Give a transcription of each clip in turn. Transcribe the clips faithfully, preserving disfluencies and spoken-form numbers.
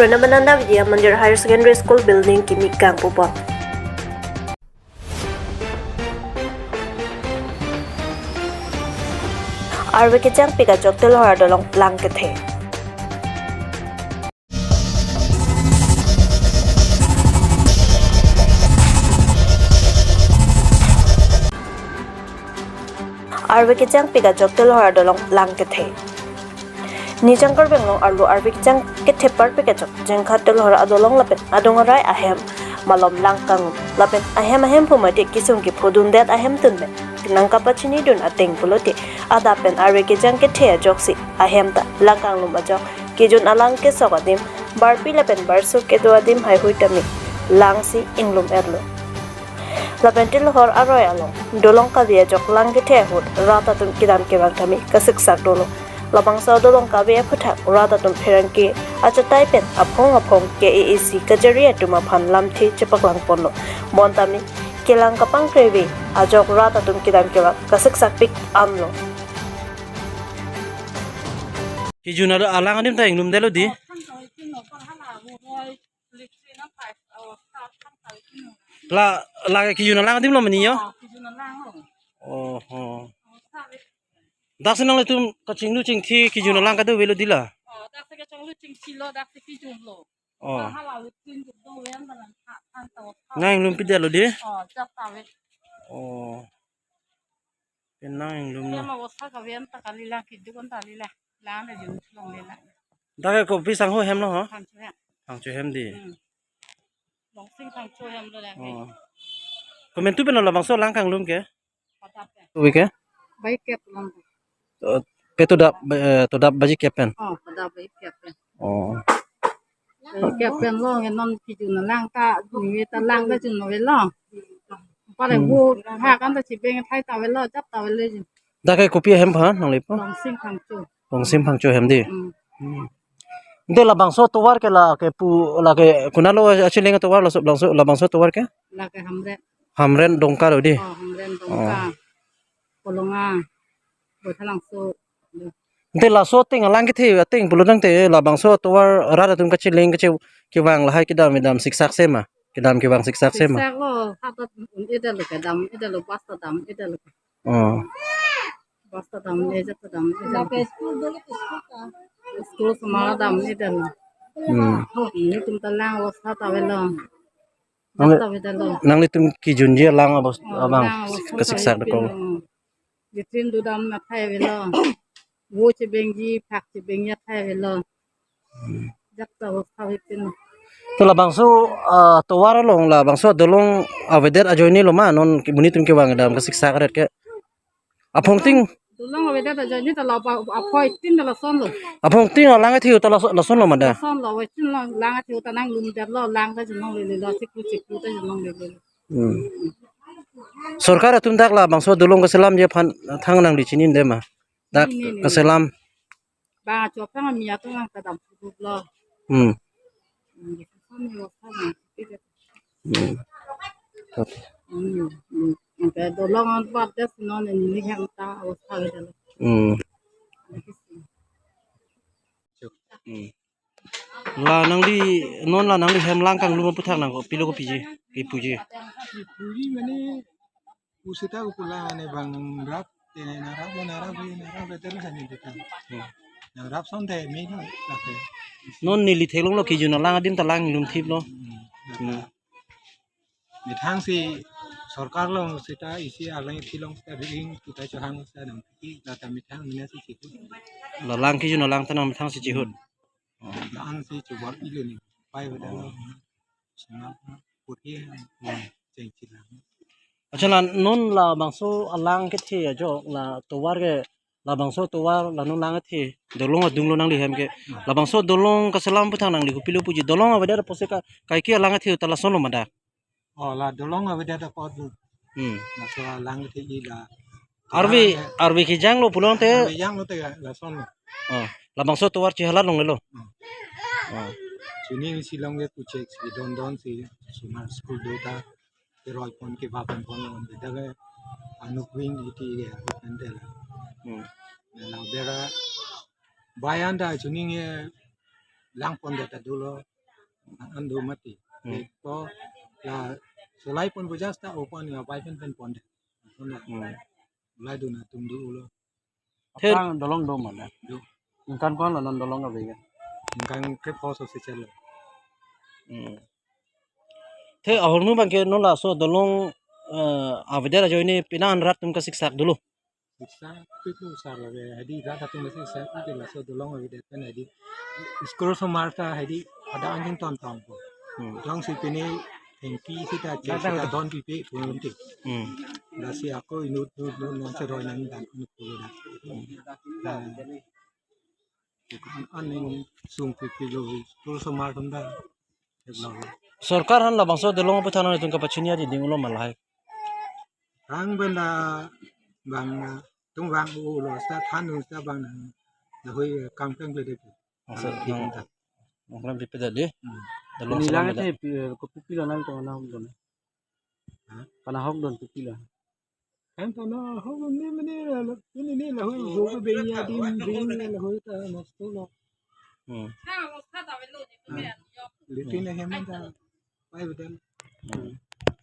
Pranabhananda Vidya Mandir Higher Secondary School building kimi kangpupon. Arve kejangpik ajok Tilhor adolong lang kethe. Arve kejangpik ajok Tilhor adolong lang kethe. Nijang Karbi Anglong arlo arve kejang kethe parpik ajok Jengkha Tilhor adolong lapen adung arai ahem malom lang kangum lapen ahem ahem pu mate kisung kiphodundet ahemtun pen nangkapachinidun ateng pulote adap pen arve kejang kethe ajoksi ahem ta lang kanglum ajok kejun alang kesok adim barpi lapen barsuk kedo adim haihui tame langsi inglum erlo. Lapen Tilhor aroi along dolong kave ajok lang kethe ahut rat atum kedam kevang tame kasiksak dolo. Labangso dolong kave aphuthak rat atum pherangke achatai pen aphong aphong K A A C kachari atum aphan lamthe chepaklang ponlo. Bonta mi kelang kapangkreve ajok rat atum kedam kevang kasiksakpik anlo. Kejun ado alang adim ta inglumdetlo di. La, la kejun alang adim lo mani yo? Oh, kejun alang lo. Oh, oh. Oh, sabe. Daksi nanglitum kachinglu chingthi kejun alang kadokave lo di la? Oh, daksi kachinglu chingthi lo, daksi kejun lo. Oh. Hala utin kedo ven balan tha than to. Nang inglumpi detlo di? Oh, jat ta ve. Oh. Penang inglum lo. Lo sa kaven ta kali la kidukon ta li la. Lang ta jun chlong le la. Dak ke kopi sangho hem lo ho? Phangcho hem. Phangcho hem di. Hmm. Longsing Phangcho hem lo la. Oh. Komantu pen lo labangso lang kanglum ke? Padap ya. Wi ke? Baji kep lang. Eh, pe todap, eh, todap baji kep pen? Oh, todap baji kep pen. Oh. Baji kep pen lo, nge non kejun alang ta, nge ta lang ta jun lo lo. Pare Hmm. Vo ha kan ta chibeng thai ta velo, jap ta velo jun. Dak ke kopi ahem phan nanglipo? Longsing Phangcho. Longsing Phangcho hem di. Hmm. Hmm. Ante labangso tovar ke la ke pu la ke konatlo achileng tovar laso labangso labangso tovar ke? La ke Hamren. Hamren Dongka lo di. Oh, Hamren Dongka. Oh. Kolonga. Bothalangso. Ante laso ateng alang kethe ateng pulo tangte labangso tovar rat atum kachileng kache kevang lahai kedam kedam siksak sema. Kedam kevang siksak sema. Siksak lo, hatat un-edetlo kedam edetlo basta dam edetlo. Oh. Basta dam edet dam edetlo. School dolo school ta. School semala dam edetlo. Hmm. Oh, netum ta lang osa ta velo. Nang, jap ta vedetlo. Nanglitum kejunji alang abos Oh, abang lang osa ta kasiksak velo. Deko. Latrine dodam athai velo. Vo chebengji, phak chebengji athai velo. Hmm. Jap ta osa vepin. To labangso, ah, tovar along labangso dolong avedet ajoine lo ma non ki- monit atum kevang dam kasiksak ret ke. Aphongting. Dolong avedet ajoine ta lo apa aphoi tin ta lason lo. Aphongting alang kethe ta laso- lason lo ma da. Lason lo, avetin lo lang kethe ta nanglumdetlo lang ta junong lele lo, siklu siklu ta junong lele lo. Hmm. Sorkar atum dak labangso dolong kaselamji aphan thang nangli chinine ma? Dak Nini, nini. Kaselam. Bang acho aphan mi atum nang kedam pulo. Hmm. Hmm, Hmm. Hmm. Ante dolong an bat des non neli hem ta osa le. Hmm. Hmm. La nangli non la nangli hem lang kanglum aphuthak nang kopilo kopiji, kipuji. Kipuji mane pusita ko pula ane bang rap te narap narap narap te terus ane kita. Hmm. Narap son te me no lake. Non neli theklonglo kejun alang adim ta langlumthiplo. Hmm. Hmm. Methang si sorkar along seta isi alang isi along seta ring kita chehang seta dam ki lata methang mina si chihut. La lang kejun alang ta nang methang si chihut. Oh, lang si chubor ilo ni pai beda lo. Sema putih yang cheng chilang. Acha la non labangso alang kethe ajo la tovar ke labangso tovar la non lang kethe dolong adung lo nangli hem ke labangso dolong kaselam aphuthak nangli kopilo puji dolong avedet apotsi ka kaike alang kethe ta lason lo ma da. Oh, la dolong avedet apot lo. Hmm. Laso alang kethe i la. Arve, arve kejang lo pulo tangte. Arve kejang lo te lason lo. Oh, labangso tovar chehalat longle lo. Hmm. Oh. Chini si longle kuchek si don don si sumar school do ta. Keroi pon kevap pon pon lo. Dak ke anuk wing iti ya pen te la. Hmm. La bera bayan ta chini nge lang pondet ta dolo, an do mati. Hmm. Ko la solai pon bojas ta opan ya bai pen pen pondet. Kona Hmm. lai dun atum dolo. Ther- Aphrang dolong do mana? Do. Ingkan ko-an lo non dolong ave ya? Ingkan ke pho so si chelo. Hmm. Te ahormu abangke non laso dolong, eh, avedet ajoine pini an rat atum kasiksak dolo. Siksak pik lo sar lage, hadi rat atum kasiksak pik laso dolong avedet pen hadi school osomar ta hadi ada anjing ton tong po. Hmm. Jongsi pini thengpi sita je Dak, dak, sita dak. Don pipe punti. Hmm. Lasi ako inut inut inut non se roi nang dan inut pulo dak. Hmm. Nah. An, an ning sung pipe lo school osomar atum ta. Sorkar aphan labangso dolong aphuthak nangtum kapachini adi ding ulo ma lahai. Rang benda bang tung bang ulo sa than sa bang na. Lahoi kangpeng le dek. Masa Ah, nang, nang, nang pipe dadi. Hmm. Dolong Pini selam lang beda. Te pi-, eh, kopi pilo nang tong na hok don. Hah? Kana hok don kopi lo. Kan tana hok ni mene la, ini ni lahoi go ke benya din benya lahoi ta nosto lo. Hmm. Litin ahem ta pai bedan. Hmm.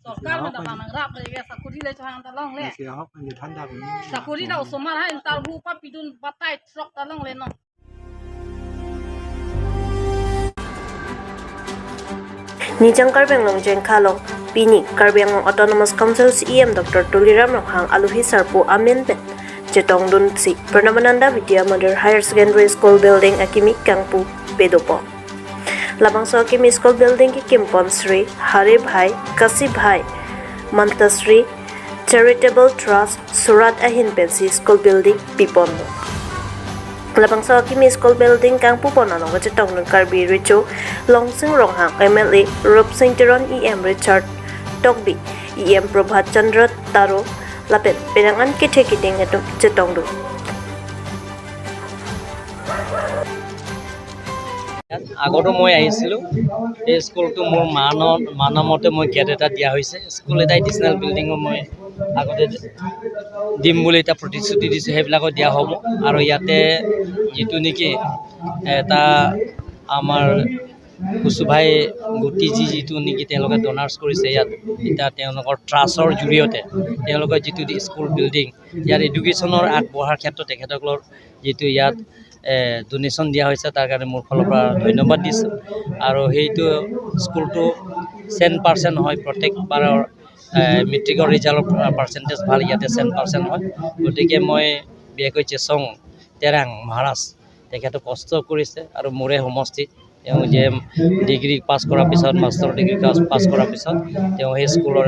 Sorkar meda bang nangrap le ya sakuri le chang ta longle. Nasi ahok kan je thanda ko. Sakuri la osomar ha interview papidun batai trok ta longle no. Nijang Karbi Anglong Jengkha along pini Karbi Anglong Autonomous Council C E M Doctor Tuliram Ronghang alohi sarpo amen pen chetongdunsi Pranabananda Vidya Mandir Higher Secondary School building akimi kangpu pedopo. Labangso akimi school building kekim pon Sri Hari Bhai, Kasi Bhai, Mantasri Charitable Trust Surat ahin pensi school building piponlo. Labangso akimi school building kangpu pon along kachetongdun Karbi Recho Longsing Ronghang, M L A Rupsing Teron, E M Richard Tokbi, E M Prabhat Chandra Taro lapen penang an kethe keding atum chetongdun. আগতো মই আহিছিলোঁ। এই স্কুলটো মোৰ মানৰ, মানৰ মতে মই গেট এটা দিয়া হৈছে। স্কুল এটা এডিচনেল বিল্ডিঙো মই আগতে দিম বুলি এটা প্ৰতিশ্ৰুতি দিছোঁ, সেইবিলাকো দিয়া হ'ব। আৰু ইয়াতে যিটো নেকি এটা আমাৰ কুচুভাই গুটি যি যিটো নেকি তেওঁলোকে ডনাৰ্ছ কৰিছে ইয়াত, এতিয়া তেওঁলোকৰ ট্ৰাষ্টৰ জৰিয়তে তেওঁলোকে যিটো দি স্কুল বিল্ডিং, ইয়াৰ এডুকেশ্যনৰ আগবঢ়াৰ ক্ষেত্ৰত তেখেতসকলৰ যিটো ইয়াত, এ, ডনেশ্যন দিয়া হৈছে, তাৰ কাৰণে মোৰ ফালৰ পৰা ধন্যবাদ দিছোঁ। আৰু সেইটো স্কুলটো চেণ্ট পাৰ্চেণ্ট হয়, প্ৰত্যেকবাৰৰ, এ, মেট্ৰিকৰ ৰিজাল্টৰ পাৰ্চেণ্টেজ ভাল, ইয়াতে চেণ্ট পাৰ্চেণ্ট হয়। গতিকে মই বিশেষকৈ চেচং তেৰাং মহাৰাজ, তেখেতে কষ্ট কৰিছে আৰু মোৰে সমষ্টি। তেওঁ যে ডিগ্ৰী পাছ কৰাৰ পিছত, মাষ্টাৰ ডিগ্ৰী পাছ, পাছ কৰাৰ পিছত তেওঁ সেই স্কুলৰ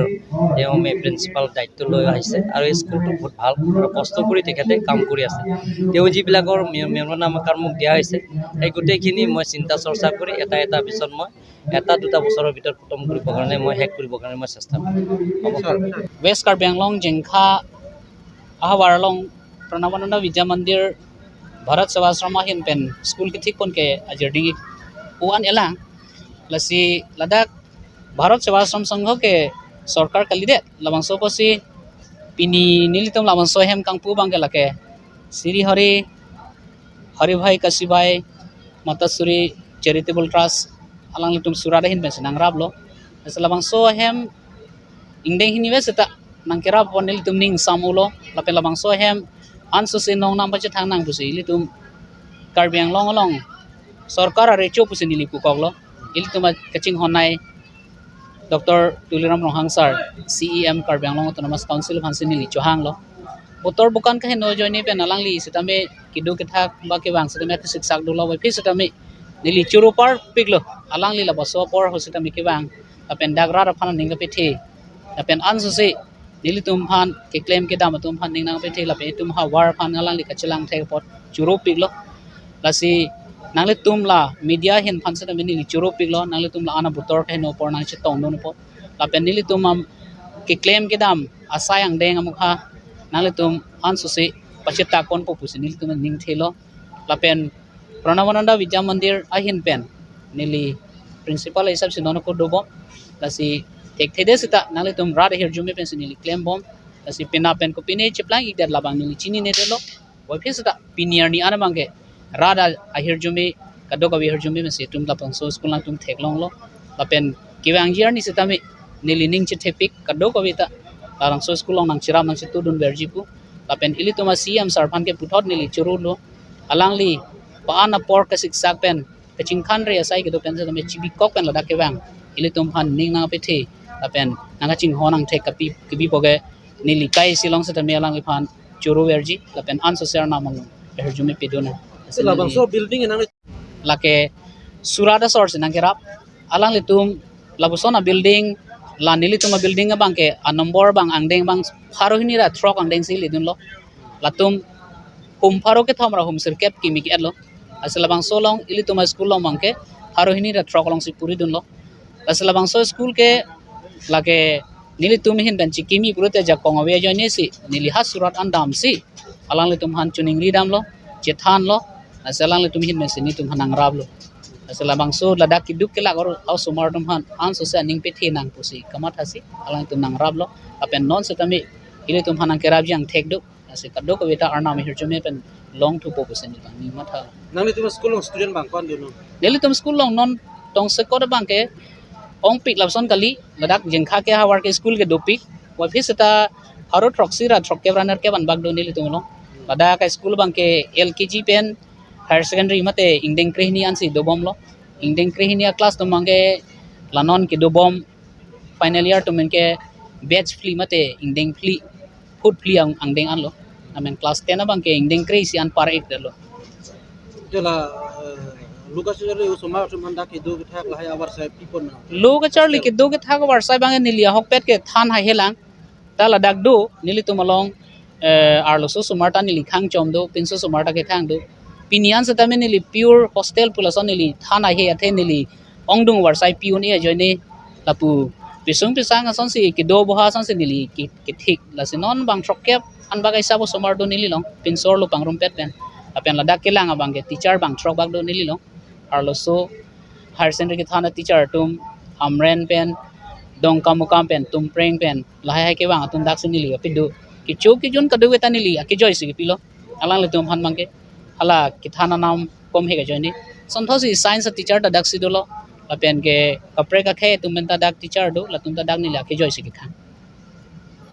তেওঁ মে-, প্ৰিন্সিপাল দায়িত্ব লৈ আহিছে আৰু এই স্কুলটো বহুত ভাল আৰু কষ্ট কৰি তেখেতে কাম কৰি আছে। তেওঁ যিবিলাকৰ মে-, মেমৰেণ্ডাম কাৰ্ড মোক দিয়া হৈছে, সেই গোটেইখিনি মই চিন্তা চৰ্চা কৰি এটা এটা পিছত মই এটা দুটা বছৰৰ ভিতৰত খতম কৰিবৰ কাৰণে মই শেষ কৰিবৰ কাৰণে মই চেষ্টা কৰিম। হ'ব। West Karbi Anglong Jengkha ahavar along Pranabananda Vidya Mandir Bharat Sevashram ahin pen school kethik pon ke ajirding ik-, pu an elang. Lasi ladak Bharat Sevashram Sangha ke sorkar kalidet, labangso apotsi pini nelitum labangso ahem kangpu abangke lake Sri Hari, Hari Bhai Kasi Bhai Mantasri Charitable Trust alanglitum surat ahin pensi nangraplo. Lasi labangso ahem ingdeng hini ave seta nangkerap pon nelitum ning sam ulo, lapen labangso ahem ansosi nongnam pachethang nang pusi ilitum Karbi Anglong along sorkar arecho pusi neli pukoklo. Ilitum kachinghon nei Doctor Tuliram Ronghang sir, C E M Karbi Anglong Autonomous Council aphansi neli chohanglo. Botor bukan kaheno ajoine pen alangli sitame keduk kethak ba kevang sitame kesiksak dolo, wai phi sitame neli choro parpiklo, alangli labangso apor ho sitame kevang lapen dak rat aphan aning kapethe, lapen ansosi nelitum aphan keklem kedam atum aphan ning nangpethe, lapen itum ahavar aphan alangli kachelang thek apot choropiklo. Lasi nanglitum la media ahin aphan sitame neli choropiklo, nanglitum la-an abotor kaheno apor nangchetongdun apot, lapen nelitum am keklem kedam asai angdeng amokha nanglitum ansosi pachetak ponpo pusi nelitum ning thelo. Lapen Pranabananda Vidya Mandir ahin pen neli principal hisap si non ako dobom. Lasi thekthedet seta nanglitum rat ahirjume pensi neli klembom. Lasi pina pen kopine cheplang ikdet labang neli chininedetlo. Wai phi seta pini arni an abangke rat ahirjume kadokave ahirjume pensi itum labangso school nangtum theklonglo. Lapen kevangji arni sitame neli ning chethepik kadokave ta labangso school along nangcherap nangchetudun verji pu. Lapen ilitum a-C M sir aphan ke puthot neli choro lo. Alangli pa-an apor kasiksak pen kachingkhan re asai kedo pen sitame chibikok pen ladak kevang ilitum aphan ning nangpethe lapen nangkachinghon angthek kapi kebipo ke neli kai silong sitame alangliphan choro verji lapen anso ser namang ahirjume pedun. Lasi labangso building nang lake surat asor si nangkerap. Alanglitum lapuson a-building, la nelitum a-building abang ke a-number abang angdeng abang pharo hini ra throk angdeng si ledunlo. Latum hum pharo kethom ra hum sirkep kimi ke-etlo. Lasi labangso along ilitum a-school along abang ke pharo hini ra throk along si puridunlo. Lasi labangso school ke lake nelitum ahin pen chikimi pulote jakong ave ajoine si neli ha surat an damsi alanglitum aphan choningri damlo, chethanlo. Lasi alanglitum ahin pensi nelitum aphan nangraplo. Lasi labangso ladak keduk kelak aru osomar atum aphan anso si aning pethe nang pusi kamathasi alanglitum nangraplo. Lapen non sitame ilitum aphan nangkerapji angthek do. Lasi kadokave ta Arnam ahirjume pen longthupo pusi neli abang ning matha. Nanglitum school along student abang ko-an dunnon? Nelitum school along non tongsekot abang ke ongpik lapuson kali, ladak Jengkha ke havar ke school ke dopik. Waphi seta pharo throksi ra throkkep ra nerkep anbak do nelitum along. Ladak a-school abang ke L K G pen higher secondary mate ingdeng krehini ansi dobomlo. Ingdeng krehini a-class atum abang ke la non kedobom final year atum ke batch phli mate ingdeng phli, phut phli ang angdeng anlo. Amen class ten abang ke ingdeng kre-isi an par-ik detlo. Jala, eh, lo kacharli osomar atum aphan dak kedo kethak lahai avarsai pipon na? Lo kacharli kedo kethak avarsai abang neli ahokpet kethan haihelang. Ta ladak do nelitum along, eh, arloso osomar ta neli khangchom do, pinso osomar ta kethang do. Pini an sitame neli pure hostel pu lason neli than haihe athe neli ongdung avarsai pi-un-e ajoine lapu pisung pisang asonsi kedo boha asonsi neli ke-, kethik. Lasi non bang throkkep anbak aisap osomar do neli along, pinso arlo pangrumpet pen. Lapen ladak kelang abang ke teacher bang throkkep bak do neli along. Arloso higher secondary kethan a-teacher atum Hamren pen, Dongkamukam pen, Tumpreng pen, lahai hai kevang atum daksi neli apido. Kecho kejun kadokave ta neli akejoi si kepilo. Alanglitum aphan abang ke hala kethan anam komhek ajoine. Sonthosi science a-teacher ta daksi dolo. Lapen ke kaprek akhei atum pen ta dak teacher do, latum ta dak neli akejoi si kethan.